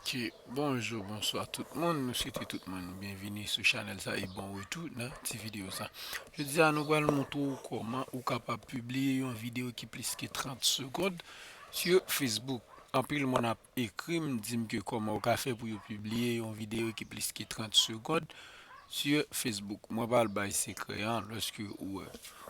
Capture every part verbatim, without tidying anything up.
Ok, bonjou, bonswa tout moun. Nou swete tout moun byenvini sou chanèl sa e bon retou nan ti videyo sa. Jodi a nou pral montre w kòman ou kapab pibliye yon videyo ki plis ke trant segond sou Facebook. Anpil moun ap ekri m, di m ke kòman ou ka fè pou yo pibliye yon videyo ki plis ke trant segond sou Facebook. Mwen pral bay sekrè an, lòske ou wè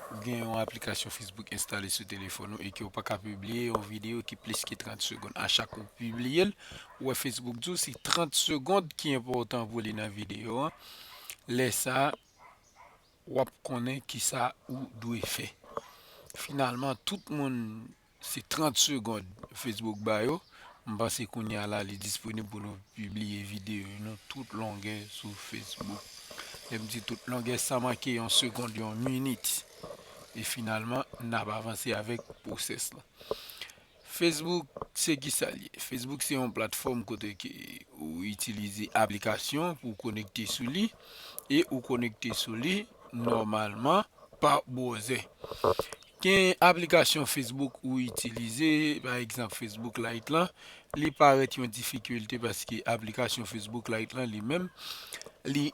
ou gen yon aplikasyon Facebook enstale sou telefòn ou e ke ou pa ka pibliye yon videyo ki plis ke trant segond. A chak ou pibliye l, ou wè Facebook di w se trant segond ki enpòtan pou li nan videyo an. Lè sa a, w ap konnen kisa ou dwe fè. Finalman, tout moun se trant segond Facebook ba yo. M panse kounye a la li disponib pou nou pibliye videyo nou tout longè sou Facebook. Lè m di tout longè, san manke yon segond, yon minit. E finalman, n ap avanse avèk pwosès la. Facebook se kisa l ye? Facebook se yon platfòm kote ke ou itilize aplikasyon pou w konekte sou li e ou konekte sou li nòmalman pa bwozè. Gen aplikasyon Facebook ou itilize, pa egzanp Facebook Lite lan, li parèt yon difikilte paske aplikasyon Facebook Lite lan li menm, li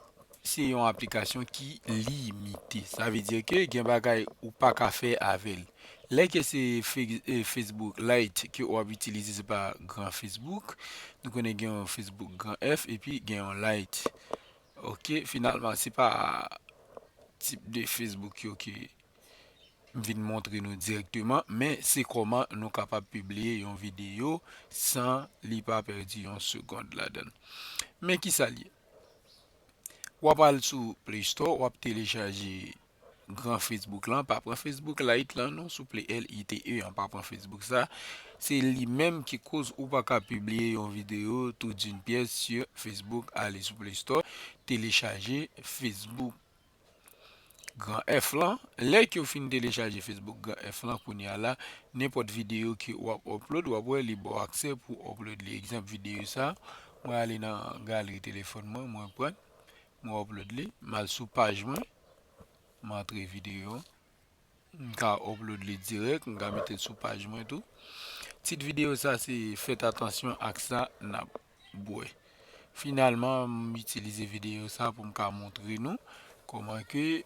se yon aplikasyon ki limite. Sa vle di ke gen bagay ou pa ka fè avè l. Lè ke se Fe- eh, Facebook Lite ke w ap itilize, se pa gran Facebook. Nou konnen gen yon Facebook gran F epi gen yon Lite. Ok, finalman, se pa tip de Facebook yo ke m vin montre nou dirèkteman, men se kòman nou kapab pibliye yon videyo san li pa pèdi yon segond ladan l. Men kisa l ye? W ap al sou Play Store, w ap telechaje gran Facebook lan, pa pran Facebook Lite lan non, souple, L I T E an, pa pran Facebook sa. Se li menm ki koz ou pa ka pibliye yon videyo tou d'une pyès sou Facebook. Ale sou Play Store, telechaje Facebook gran F lan. Lè ke w fin telechaje Facebook gran F lan, kounye a la, nenpòt videyo ke w ap upload, w ap wè li ba w aksè pou w upload li. Egzanp videyo sa, mwen ale nan galeri telefòn mwen, mwen pran, mwen upload li, m al sou paj mwen, m antre videyo, m ka upload li dirèk, m ka mete l sou paj mwen tou. Tit videyo sa se fèt atansyon ak sa n ap bwè. Finalman, m itilize videyo sa pou m ka montre nou kòman ke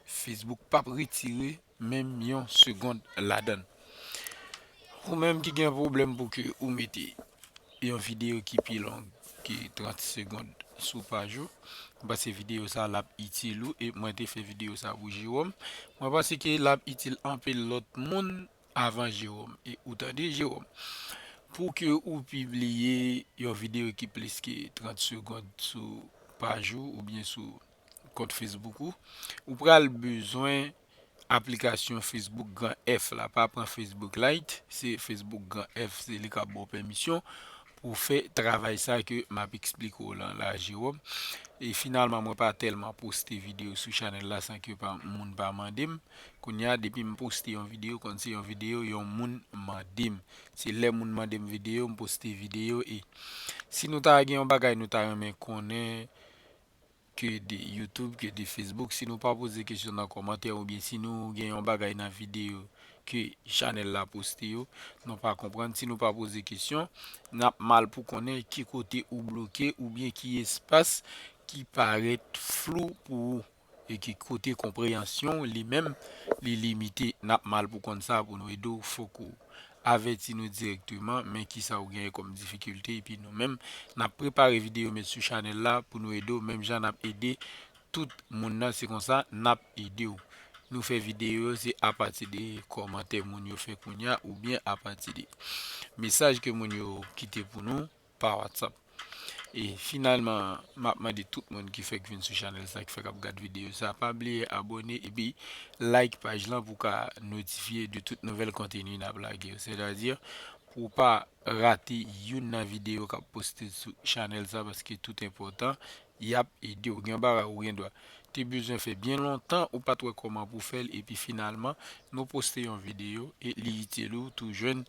Facebook p ap retire menm yon segond ladan l. Ou menm ki gen pwoblèm pou ke ou mete yon videyo ki pi long ke trant segond sou paj ou, m panse videyo sa l ap itil ou e mwen te fè videyo sa pou Jewòm. Mwen panse ke l ap itil anpil lòt moun avan Jewòm. E ou tande Jewòm. Pou ke ou pibliye yon videyo ki plis ke trant segond sou paj ou oubyen sou kont Facebook ou, ou pral bezwen aplikasyon Facebook Gran F la. Pa pran Facebook Lite, se Facebook Gran F, se li k ap ba w pèmisyon pou w fè travay sa ke m ap eksplike w lan la, Jewòm. E finalman, mwen pa tèlman poste videyo sou chanèl la san ke pa, moun pa mande m. Kounye a, depi m poste yon videyo, konn se yon videyo yon moun mande m. Se lè moun mande m videyo, m poste videyo. E si nou ta gen yon bagay nou ta renmen konnen, ke de YouTube, ke de Facebook, si nou pa poze kesyon nan kòmantè oubyen si nou gen yon bagay nan videyo ke chanèl la poste yo, nou pa konprann, si nou pa poze kesyon, n ap mal pou konnen ki kote ou bloke oubyen ki espas ki parèt flou pou ou e ki kote konpreyansyon w li menm li limite. N ap mal pou konn sa pou nou ede w, fòk ou avèti nou dirèkteman, men kisa ou genyen kòm difikilte, epi nou menm, n ap prepare videyo met sou chanèl la pou nou ede w, menm jan n ap ede tout moun nan, se konsa n ap ede w. Nou fè videyo yo, se apati de kòmantè moun yo fè kounye a, oubyen apati de mesaj ke moun yo kite pou nou pa WhatsApp. E finalman, m ap mande tout moun ki fèk vin sou chanèl sa, ki fèk ap gad videyo sa, pa bliye abòne epi like paj lan pou w ka notifye de tout nouvèl konteni n ap lage yo. Sètadi, pou w pa rate youn nan videyo k ap poste sou chanèl sa, paske tout enpòtan, y ap ede w. Gen bagay ou gen dwa te bezwen fè byen lontan, ou pa t wè kòman pou w fè l, epi finalman, nou poste yon videyo e li itil ou tou jwenn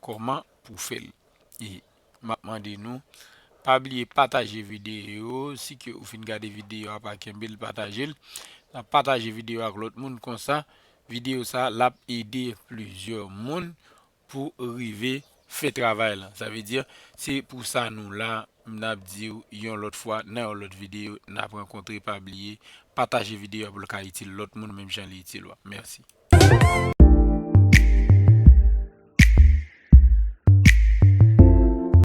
kòman pou w fè l. E m ap mande nou, pa bliye pataje videyo, si ke ou fin gade videyo a, pa kenbe l, pataje l. N ap pataje videyo ak lòt moun, konsa, videyo sa, l ap ede plizyè moun pou rive fè travay lan. Sa vle di, se pou sa nou la, n ap di w yon lòt fwa, nan yon lòt videyo, n ap rankontre, pa bliye, pataje videyo a pou l ka itil lòt moun, menm jan li itil ou a. Mèsi.